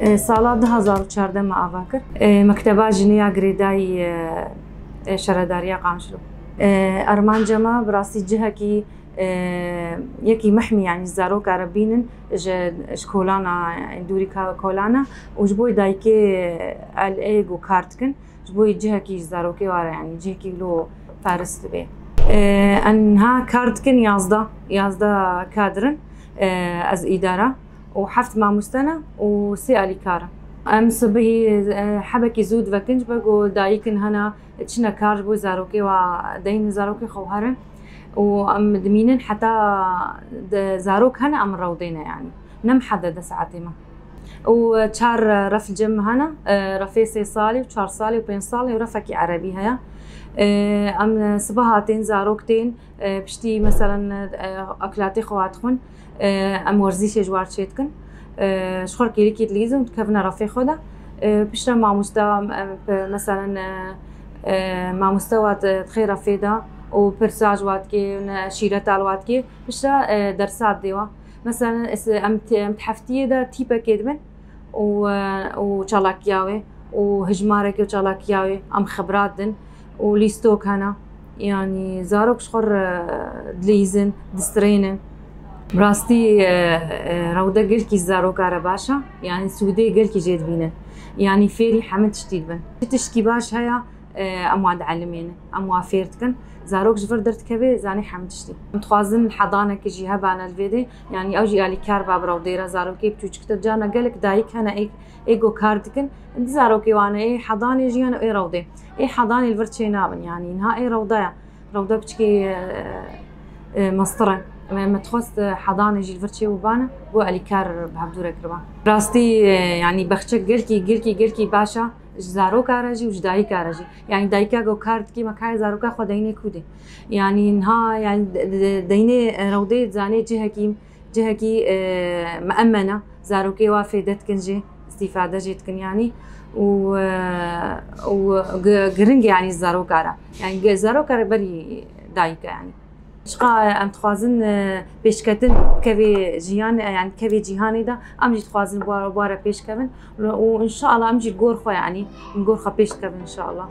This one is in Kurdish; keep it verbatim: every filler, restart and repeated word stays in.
E, sala du hazar û çardeh me ava kir. E, Mekteba Jinê ya Girêdayî, e, e, Şaredariya Qamişlo. E, armanca me bi rastî cihekî, e, yekî mihmî, yanî zaroka re bînin ji, ji kolana, dûrî ka-, kolana û ji bo dayikê el ê go kar dikin. Ji bo cihekî ji zarokê ware, yanî cihekî lo feris dibe. E, em niha kar dikin yazdeh, yazdeh kadir in, e, ez îdara û heft mamoste ne û sê alîkar in. Em sibihî, e, hebekî zû divekin, ji ber ku dayikin hene, çine kar ji bo zarokê wa deyin zarokê xwe herin û em dimînin heta de zarok hene em rewdê ne, yanî ne mihede de saetê me. û çar ref cem hene, e, refê sê salî û çar salî û pênc salî û refekî erebî heye. E, em sibeha tên, zarok tên, e, piştî, meselen, e, akilatê xwe hatixwin, e, em werzîşê ji war çêdikin. E, ji xwe kêlikî dilîzin û dikevine refê xwe de. E, piştre mamoste, e, pe-, meselen, e, e, mamoste wat, e, dixê refê de û pirsa ji wat kê, ne, şîreta li wat kê, piştre, e, dersa didê wa. Mesela, es-, em te-, em di heftiyê de tîpekê dibin û, e, û çalakiya wê û hijmarekê û çalakiya wê em xibrat din û lîstok hene. Yanî zarok ji xwe re dilîzin, distrênin. Bi rastî, e, e, rewde gelkî zaroka re baş e. Yanî sûdê gelkî jê dibînin. Yanî fêrî hemî tiştî dibin. Çi tişkî baş heye, e, em wan dielimînin, em wan fêr dikin. Zarok ji vir derdikeve, zanî hemî tiştî. Em dixwazin hedanekî jî hebane li vê de, yanî ew jî alîkar ba bi rewdê re, zarokê biçûçik de. Carna gelek dayik hene ê, ê go kar dikin, di zarokê wan e, ê hedanê jî hene, ê rewdê. Ê hedanê li vir çê nabin, yanî niha ê rewda ye. Rewda piçikê, e, e, mestir e. Me, me dixwest, e, hedanê jî li vir çê bibane, bo alîkar bi hevdû re kiriba. Rastî, e, yanî bexçek gelkî, gelkî, gelkî baş e ji zaroka re jî û ji dayika re jî. Yanî dayika ku kar dikî, me kayê zaroka xwe deynê kû dê. Yanî niha, yanî de-, de-, deynê, e, rewdê zanê cihekî, cihekî, e, meemene, zarokê wa fêde dikin jê, îstîfade jê dikin yanî. Û, e, û gi-, giring e yanî zaroka re. Yanî ge-, zaroka re berî dayika yanî. Çiqa em dixwazin, e, pêşketin kevê jiyan, e, yanî kevê cîhanê de, em jî dixwazin bua-, bua re pêş kevin. Û înşallah em jî li gor xwe, yanî li gor xwe pêş dikevin înşallah.